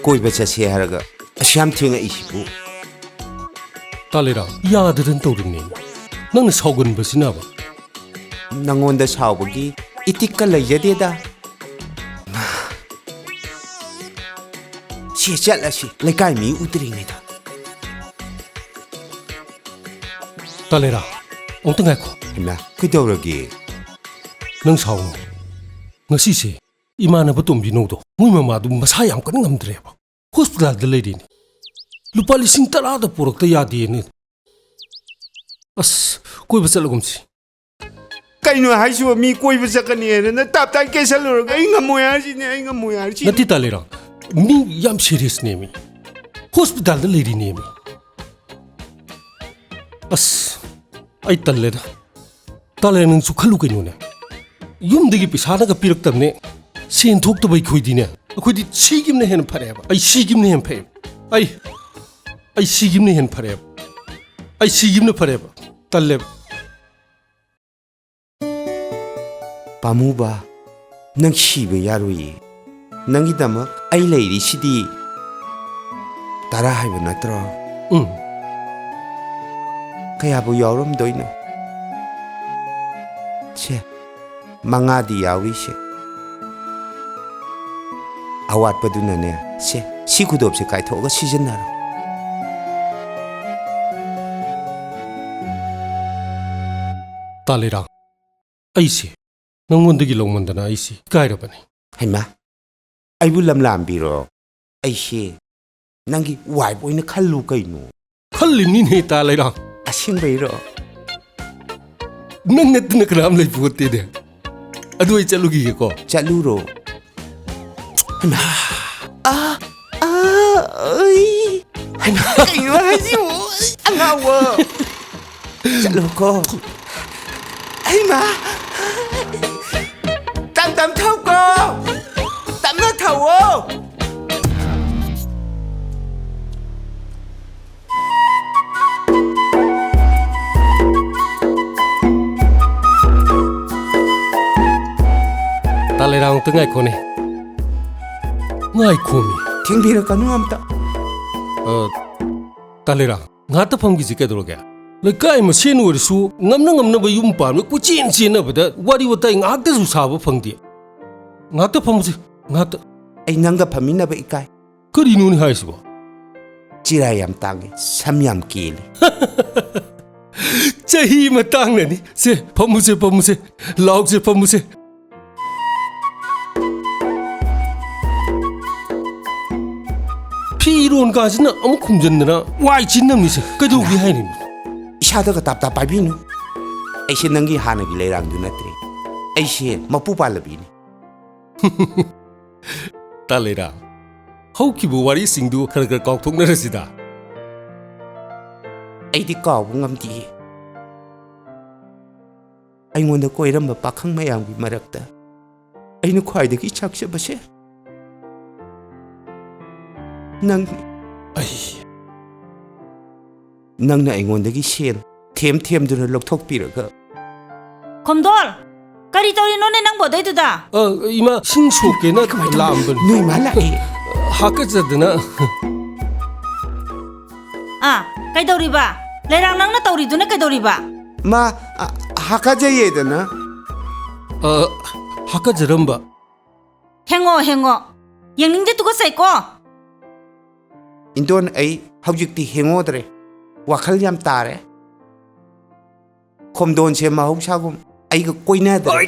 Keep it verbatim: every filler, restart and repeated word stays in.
ꯀꯣꯏꯕ ꯆꯠꯁꯦ ꯍꯥꯏꯔꯒ ꯑꯁꯨꯛ ꯌꯥꯝ ꯊꯦꯡꯉꯛꯏꯁꯤꯕꯨ? ꯇꯥꯂꯦꯔꯥ, ꯌꯥꯗꯗꯅ ꯇꯧꯔꯤꯕꯅꯦ꯫ ꯅꯪꯅ ꯁꯥꯎꯒꯟꯕꯁꯤꯅꯕ꯫ ꯅꯪꯉꯣꯟꯗ ꯁꯥꯎꯕꯒꯤ ꯏꯇꯤꯛꯀ ꯂꯩꯖꯗꯦꯗ꯫ ꯁꯤ ꯆꯠꯂꯁꯤ, ꯂꯩꯀꯥꯏ ꯃꯤ ꯎꯗ꯭ꯔꯤꯉꯩꯗ꯫ ꯇꯥꯂꯦꯔꯥ, ꯑꯃꯨꯛꯇ ꯉꯥꯏꯈꯣ꯫ ꯍꯩꯃꯥ, ꯀꯩꯗꯧꯔꯒꯦ? ꯅꯪ ꯁꯥꯎꯅꯨ꯫ ꯉꯁꯤꯁꯦ ꯏꯃꯥꯟꯅꯕ ꯇꯣꯝꯕꯤꯅꯧꯗꯣ, ꯃꯣꯏ ꯃꯃꯥꯗꯨ ꯃꯁꯥ ꯌꯥꯝ ꯀꯟꯅ ꯉꯝꯗ꯭ꯔꯦꯕ꯫ ꯍꯣꯁꯄꯤꯇꯥꯜꯗ ꯂꯩꯔꯤꯅꯤ꯫ ꯂꯨꯄꯥ ꯂꯤꯁꯤꯡ ꯇꯔꯥꯗ ꯄꯨꯔꯛꯇ ꯌꯥꯗꯦꯅꯦ꯫ ꯑꯁ, ꯀꯣꯏꯕ ꯆꯠꯂꯒꯨꯝꯁꯤ꯫ ꯀꯩꯅꯣ ꯍꯥꯏꯁꯤꯕꯣ? ꯃꯤ ꯀꯣꯏꯕ ꯆꯠꯀꯅꯤ ꯍꯥꯏꯅ ꯇꯞ ꯇꯥꯏ ꯀꯦꯁꯜꯂꯨꯔꯒ ꯑꯩ ꯉꯝꯃꯣꯏ ꯍꯥꯏꯁꯤꯅꯦ, ꯑꯩ ꯉꯝꯃꯣꯏ ꯍꯥꯏꯁꯤꯅꯦ꯫ ꯅꯠꯇꯦ ꯇꯥꯂꯦꯔꯥ, ꯃꯤ ꯌꯥꯝ ꯁꯤꯔꯤꯌꯁꯅꯦꯃꯤ, ꯍꯣꯁꯄꯤꯇꯥꯜꯗ ꯂꯩꯔꯤꯅꯦꯃꯤ꯫ ꯑꯁ, ꯑꯩ ꯇꯜꯂꯦꯗ꯫ ꯇꯥꯂꯦꯔꯥ, ꯅꯪꯁꯨ ꯈꯜꯂꯨ ꯀꯩꯅꯣꯅꯦ, ꯌꯨꯝꯗꯒꯤ ꯄꯩꯁꯥꯅꯒ ꯄꯤꯔꯛꯇꯕꯅꯦ, ꯁꯦꯟ ꯊꯣꯛꯇꯕ ꯑꯩꯈꯣꯏꯗꯤꯅꯦ, ꯑꯩꯈꯣꯏꯗꯤ ꯁꯤꯈꯤꯕꯅ ꯍꯦꯟꯅ ꯐꯔꯦꯕ, ꯑꯩ ꯁꯤꯈꯤꯕꯅ ꯍꯦꯟꯅ ꯐꯩꯕ, ꯑꯩ, ꯑꯩ ꯁꯤꯈꯤꯕꯅ ꯍꯦꯟꯅ ꯐꯔꯦꯕ, ꯑꯩ ꯁꯤꯈꯤꯕꯅ ꯐꯔꯦꯕ, ꯇꯜꯂꯦꯕ꯫ ꯄꯥꯝꯃꯨꯕ, ꯅꯪ ꯁꯤꯕ ꯌꯥꯔꯣꯏꯌꯦ꯫ ꯅꯪꯒꯤꯗꯃꯛ ꯑꯩ ꯂꯩꯔꯤꯁꯤꯗꯤ꯫ ꯇꯔꯥ ꯍꯥꯏꯕ ꯅꯠꯇ꯭ꯔꯣ? ꯎꯝ꯫ ꯀꯌꯥꯕꯨ ꯌꯥꯎꯔꯝꯗꯣꯏꯅꯣ? ꯁꯦ, ꯃꯉꯥꯗꯤ ꯌꯥꯎꯔꯤꯁꯦ꯫ ꯑꯋꯥꯠꯄꯗꯨꯅꯅꯦ, ꯁꯦ, ꯁꯤ ꯈꯨꯗꯣꯞꯁꯦ ꯀꯥꯏꯊꯣꯛꯑꯒ ꯁꯤꯖꯤꯟꯅꯔꯣ꯫ ꯇꯥꯂꯦꯔꯥ, ꯑꯩꯁꯦ ꯅꯪꯉꯣꯟꯗꯒꯤ ꯂꯧꯃꯟꯗꯅ ꯑꯩꯁꯦ ꯏꯀꯥꯏꯔꯕꯅꯤ꯫ ꯍꯩꯃꯥ, ꯑꯩꯕꯨ ꯂꯝꯂꯥꯟꯕꯤꯔꯣ? ꯑꯩꯁꯦ ꯅꯪꯒꯤ ꯋꯥꯏꯐ ꯑꯣꯏꯅ ꯈꯜꯂꯨ ꯀꯩꯅꯣ꯫ ꯈꯜꯂꯤꯕꯅꯤꯅꯦ, ꯇꯥꯂꯦꯔꯥ꯫ ꯑꯁꯦꯡꯕꯩꯔꯣ? ꯅꯪ ꯅꯠꯇꯅ ꯀꯅꯥꯝ ꯂꯩꯄꯣꯠꯇꯦꯅꯦ꯫ ꯑꯗꯨ ꯑꯩ ꯆꯠꯂꯨꯈꯤꯒꯦꯀꯣ꯫ ꯆꯠꯂꯨꯔꯣ꯫ ꯍꯩꯃꯥ꯫ ꯑꯥ, ꯑꯥ, ꯑꯩ꯫ ꯍꯩꯃꯥ, ꯀꯩꯅꯣ ꯍꯥꯏꯁꯤꯕꯨ? ꯑꯉꯥꯎꯕ꯫ ꯆꯠꯂꯣꯀꯣ꯫ ꯍꯩꯃꯥ꯫ ꯇꯝ ꯇꯝ ꯊꯧꯀꯣ꯫ ꯇꯞꯅ ꯊꯧꯋꯣ꯫ ꯇꯥꯂꯦꯔꯥ, ꯑꯃꯨꯛꯇ ꯉꯥꯏꯈꯣꯅꯦ꯫ ꯉꯥꯏꯈꯣꯃꯤ꯫ ꯊꯦꯡꯕꯤꯔꯛꯀꯅꯨ ꯑꯝꯇ꯫ ꯑ, ꯇꯥꯂꯦꯔꯥ, ꯉꯥꯏꯍꯥꯛꯇ ꯐꯝꯈꯤꯁꯤ ꯀꯩꯗꯧꯔꯒꯦ? ꯂꯩꯀꯥꯏ ꯃꯁꯦꯟ ꯑꯣꯏꯔꯁꯨ ꯉꯝꯅ ꯉꯝꯅꯕ ꯌꯨꯝ ꯄꯥꯟꯕ ꯀꯣꯏꯆꯦꯟ ꯆꯦꯟꯅꯕꯗ ꯋꯥꯔꯤ ꯋꯥꯇꯥꯏ ꯉꯥꯏꯍꯥꯛꯇꯁꯨ ꯁꯥꯕ ꯐꯪꯗꯦ꯫ ꯉꯥꯏꯍꯥꯛꯇ ꯐꯝꯁꯤ, ꯉꯥꯏꯍꯥꯛꯇ꯫ ꯑꯩ ꯅꯪꯒ ꯐꯝꯃꯤꯟꯅꯕ ꯏꯀꯥꯏ꯫ ꯀꯔꯤꯅꯣꯅꯦ ꯍꯥꯏꯁꯤꯕꯣ? ꯆꯤꯔꯥꯏ ꯌꯥꯝ ꯇꯥꯡꯉꯤ, ꯁꯝ ꯌꯥꯝ ꯀꯦꯜꯂꯤ꯫ ꯆꯍꯤ ꯃꯇꯥꯡꯅꯅꯤ꯫ ꯁꯦ, ꯐꯝꯃꯨꯁꯦ, ꯐꯝꯃꯨꯁꯦ꯫ ꯂꯥꯎꯁꯦ, ꯐꯝꯃꯨꯁꯦ꯫ ꯐꯤꯔꯣꯟ ꯀꯥꯁꯤꯅ ꯑꯃꯨꯛ ꯈꯨꯝꯖꯤꯟꯗꯅ ꯋꯥꯏ ꯆꯤꯟꯅꯕꯅꯤꯁꯦ꯫ ꯀꯩꯗꯧꯒꯦ ꯍꯥꯏꯔꯤꯅꯣ? ꯏꯁꯥꯗꯒ ꯇꯥꯞ ꯇꯥꯞ ꯄꯥꯏꯕꯤꯅꯨ꯫ ꯑꯩꯁꯦ ꯅꯪꯒꯤ ꯍꯥꯟꯅꯒꯤ ꯂꯩꯔꯥꯡꯗꯨ ꯅꯠꯇ꯭ꯔꯦ꯫ ꯑꯩꯁꯦ ꯃꯄꯨ ꯄꯥꯜꯂꯕꯤꯅꯤ꯫ ꯇꯥꯂꯦꯔꯥ, ꯍꯧꯈꯤꯕ ꯋꯥꯔꯤꯁꯤꯡꯗꯨ ꯈꯔ ꯈꯔ ꯀꯥꯎꯊꯣꯛꯅꯔꯁꯤꯗ꯫ ꯑꯩꯗꯤ ꯀꯥꯎꯕ ꯉꯝꯗꯤꯌꯦ꯫ ꯑꯩꯉꯣꯟꯗ ꯀꯣꯏꯔꯝꯕ ꯄꯥꯈꯪ ꯃꯌꯥꯝꯒꯤ ꯃꯔꯛꯇ ꯑꯩꯅ ꯈ꯭ꯋꯥꯏꯗꯒꯤ ꯆꯥꯛꯆꯕꯁꯦ ꯅꯪꯅꯤ꯫ ꯑꯩ ꯅꯪꯅ ꯑꯩꯉꯣꯟꯗꯒꯤ ꯁꯦꯜ ꯊꯦꯝ ꯊꯦꯝꯗꯨꯅ ꯂꯧꯊꯣꯛꯄꯤꯔꯒ ꯈꯣꯝꯗꯣꯜ, ꯀꯔꯤ ꯇꯧꯔꯤꯅꯣꯅꯦ ꯅꯪꯕꯣ ꯑꯗꯩꯗꯨꯗ? ꯑ, ꯏꯃꯥ, ꯁꯤꯡ ꯁꯣꯛꯀꯦꯅ ꯂꯥꯛꯑꯝꯕꯅꯤ꯫ ꯅꯣꯏ ꯃꯥ ꯂꯥꯛꯑꯦ꯫ ꯍꯥꯀꯠꯆꯗꯅ꯫ ꯑꯥ, ꯀꯩꯗꯧꯔꯤꯕ? ꯂꯩꯔꯥꯡ, ꯅꯪꯅ ꯇꯧꯔꯤꯗꯨꯅ ꯀꯩꯗꯧꯔꯤꯕ? ꯃꯥ, ꯑ, ꯍꯥꯀꯠꯆꯩꯌꯦꯗꯅ꯫ ꯑ, ꯍꯥꯀꯠꯆꯔꯝꯕ꯫ ꯍꯦꯡꯉꯣ, ꯍꯦꯡꯉꯣ꯫ ꯌꯦꯡꯅꯤꯡꯗꯦ, ꯇꯨꯀꯠꯆꯩꯀꯣ꯫ ꯏꯟꯗꯣꯟ, ꯑꯩ ꯍꯧꯖꯤꯛꯇꯤ ꯍꯦꯡꯉꯣꯗ꯭ꯔꯦ꯫ ꯋꯥꯈꯜ ꯌꯥꯝ ꯇꯥꯔꯦ꯫ ꯈꯣꯝꯗꯣꯟꯁꯦ ꯃꯍꯧꯁꯥꯒꯨꯝ ꯑꯩꯒ ꯀꯣꯏꯅꯗ꯭ꯔꯦ꯫ ꯑꯩ